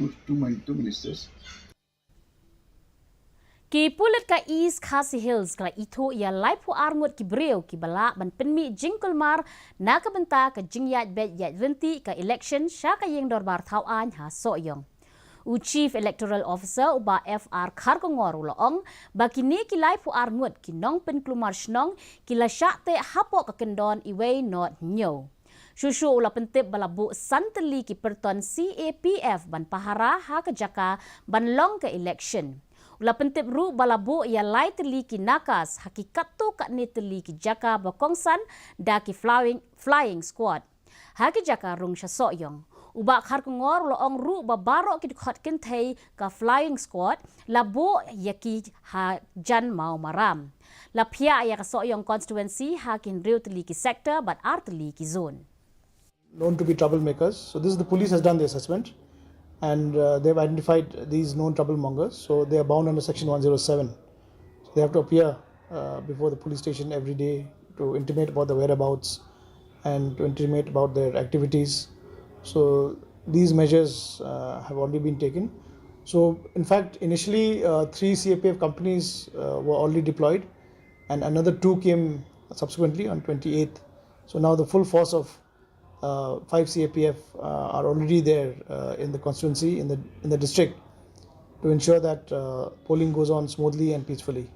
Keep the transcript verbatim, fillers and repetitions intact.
Two, two, min- two ministers. Ki pulit ka East Khasi Hills ka la ithuh ïa laiphew ar ngut ki briew kiba lah ban pynmih jingkulmar na ka bynta ka jingïaid beit ïaid ryntih ka election sha ka ïing dorbar thaw aiñ ha Sohiong. U Chief Electoral Officer u Bah F R Kharkongor u la ong ba kine ki laiphew ar ngut ki nongpynkulmar shnong ki la shah teh hapoh ka kyndon uwei not hynñiew. Shuh shuh u la pyntip ba la buh san tylli ki pyrton C A P F ban pahara ha ka jaka ban long ka election. U la pyntip ruh ba la buh ïa lai tylli ki nakas ha ki katto katne tylli ki jaka ba kongsan da ki flying, flying squad. Ha ki jaka rung sha Sohiong. U Bah Kharkongor u la ong ruh ba baroh ki dkhot kynthei ka flying squad la buh ïa ki ha jan maw maram. La phiah ïa ka Sohiong constituency ha ki hynriew tylli ki sector bad ar tylli ki zone. Known to be troublemakers. So this is the police has done the assessment, and uh, they've identified these known troublemongers. So they are bound under section one zero seven. So they have to appear uh, before the police station every day to intimate about the whereabouts and to intimate about their activities. So these measures uh, have already been taken. So in fact, initially uh, three C A P F companies uh, were already deployed, and another two came subsequently on twenty-eighth. So now the full force of uh, five C A P F uh, are already there uh, in the constituency, in the in the district, to ensure that uh, polling goes on smoothly and peacefully.